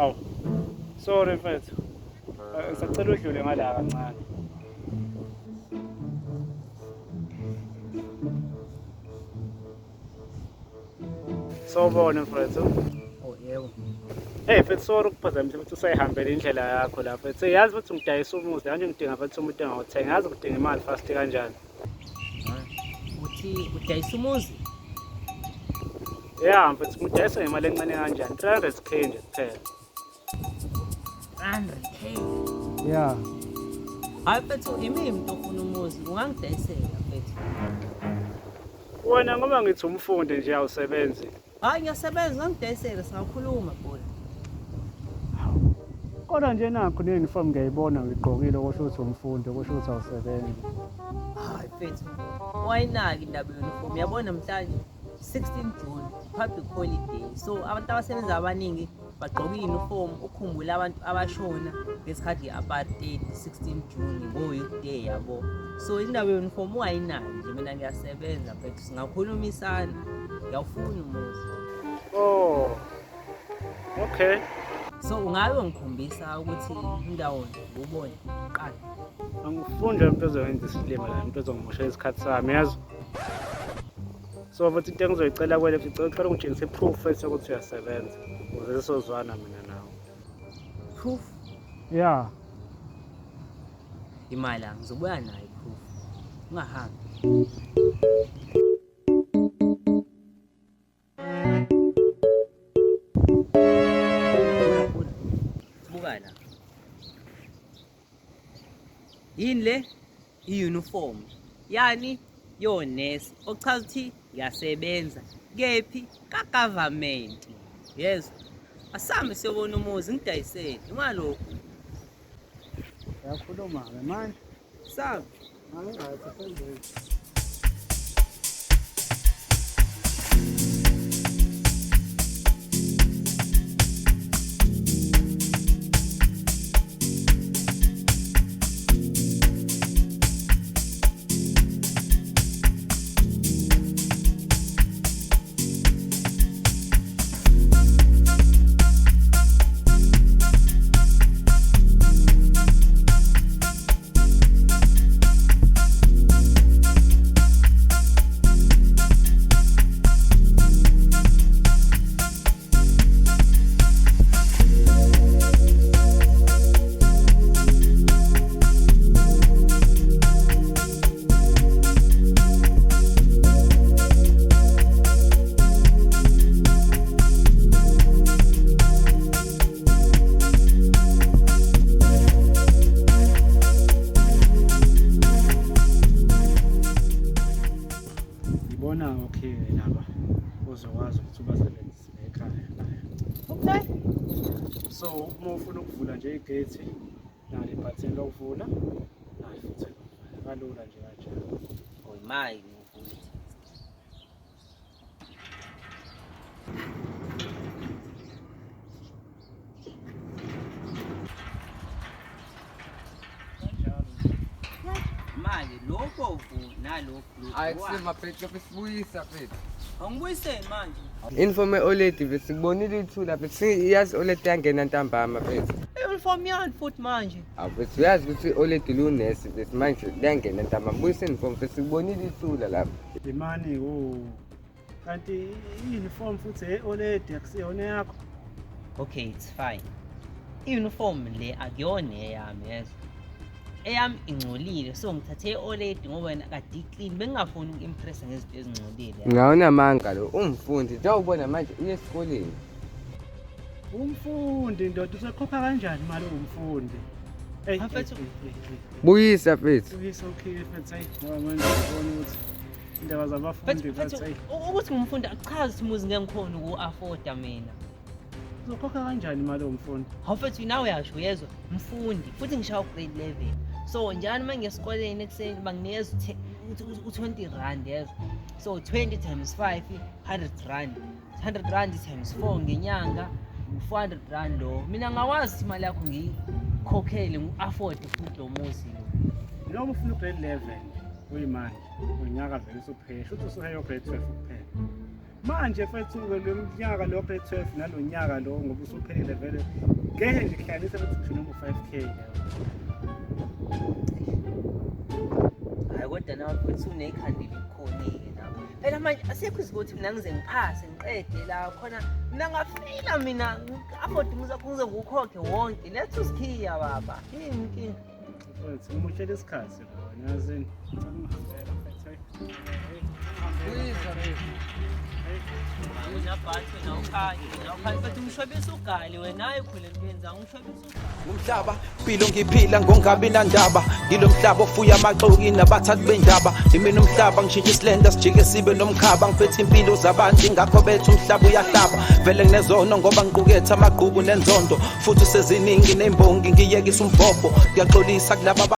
Awu. Sorry mfethu. Ngisacela udlule ngala kancane. Sawubona mfethu. Oh yebo. Hey mfethu, sorry ukuphazamisa mfethu, usayihambela indlela yakho la mfethu. Yazi mfethu, ngidayisa umuzi manje, ngidinga mfethu umuntu engawuthenga. Yazi ngidinga imali fast kanjani. Uthi udayisa umuzi? Ya mfethu, ngidayisa ngemali encane kanjani? 300K nje kuphela. 300K. Ya. Hayi mfethu, imi umuntu ofuna umuzi, ungangidayisela mfethu. Wena ngoba ngithi umfundi nje, awusebenzi. Hayi, ngiyasebenza, ungangidayisela, singakhuluma bhuti. Kodwa nje nakho ne-uniform ngiyayibona ngigqokile, kusho ukuthi umfundi, kusho ukuthi awusebenzi. Hayi mfethu, wayinaki indaba ye-uniform. Yabona namhlanje 16 June, public holiday. So abantu abasebenza abaningi bagqoka i-uniform ukukhumbula abantu abashona ngesikhathi nge-apartheid, 16 June ngo-Youth Day, yabo. So indaba ye-uniform ungayinaki nje, mina ngiyasebenza mfethu, singakhulumisana. Ngiyawufuna umuzi. Oh. Okay. So ungabe ungikhombisa ukuthi indawo ubone qala. Angifuni umuntu ozokwenza isilima la, umuntu ozongimoshela isikhathi sami, yazi. So futhi into engizoyicela kwele futhi, ngicela ungitshengise proof first yokuthi uyasebenza ukuze sizozwana mina nawe. Proof? Yeah. Imali ngizobuya nayo proof. Ungahambi. Buka la. Yini le? I-uniform. Yani yonesi, ochaza ukuthi ngiyasebenza. Kephi? Ka-government. Yezwa. Asambe siyobona umuzi, ngidayisele. Ungalokhu. Yakhuluma-ke manje. Sambe. Angingathi senzeni. Ngibona okay laba ozokwazi ukuthi ubasebenzise ekhaya. Okay. So uma ufuna ukuvula nje igate, nali ibhathini lokuvula, nali futhi lokuvala. Kalula nje kanjalo. Oh, imali ngifuna. Kanjalo nje. Manje lo bovu nalo blue. Hayi kusima mfethu, lapho sibuyisa mfethu. Angibuyiseni manje. Uniform e-oledi mfethu, sikubonile ithula mfethu. Iyazi oledi yangena ntambama mfethu. I-uniform yani futhi manje? Awu mfethu, uyazi ukuthi i-oledi lunesi mfethu, manje liyangena ntambama. Buyisa uniform mfethu, sikubonile ithula lapho. Imani wo. Kanti i-uniform futhi e-oledi akusiyona yakho. Okay, it's fine. I-uniform le akuyona eyami, yezwa. Eyami ingcolile so ngithathe i-oledi ngoba wena kade iclean bengingafuni uku-impressa ngezinto ezingcolile. Ngawunamanga lo umfundi njengoba manje uye esikoleni. Umfundi ndoda usekhokha kanjani imali umfundi? Hey, Mfethu. Buyisa mfethu. Buyisa ukhiye mfethu hey ngoba manje ngibona ukuthi indaba zabafundi Mfethu, mfethu hey. ukuthi ngumfundi akuchazi ukuthi umuzi ngeke ngikhona uku-afforda mina. Uzokhokha kanjani imali yomfundi? Hawu mfethu nawe uyasho uyezwa mfundi futhi ngishaya u-grade 11. So njalo uma ngiyesikoleni ekuseni banginikeza u-20 rand yezwa. So 20 times 5 100 rand. 100 rand times 4 ngenyanga u-400 rand lo. Mina ngakwazi ukuthi imali yakho ngiyikhokhele ngu-afford futhi lo muzi lo. Njengoba ufuna ugrade 11 kuyimanje, unyaka vele usuphele, shuthi usuheyo grade 12 kuphela. Manje mfethu-ke lo nyaka lo grade 12 nalo nyaka lo ngoba usuphelile vele ngeke nje kuhlanganise futhi ngisho noma u-5 K leyo. Hayi kodwa nawe futhi unekhanda elikhona-ke nawe. Phela manje asikho isikhathi mina ngize ngiphase ngiqede la khona mina ngafila mina ngi-afford umuzi wakho ngize ngiwukhokhe wonke. Letha usikhiya baba. Yini inkinga? Mfethu ngimoshela isikhathi la wena yazini. Ngicela ungihambele mfethu. Hey, hey, Buyisa mfethu. hey. Unabhathi wena ukhanye wena ukhanye mfethu ngishwebisa ugali wena hayi khona into yenza ngishwebisa ugali. Umhlaba impilo ngiphila ngongabi nandaba ngilo mhlaba ofuya amaxoki nabathathi bendaba imina umhlaba ngishintsha isilenda sijike sibe nomkhaba ngiphethe impilo zabantu ingakho bethu umhlaba uyahlaba vele nginezono ngoba ngiqukethe amagqubu nenzondo futhi seziningi nembongi ngiyekisa umbhobho ngiyaxolisa kulaba.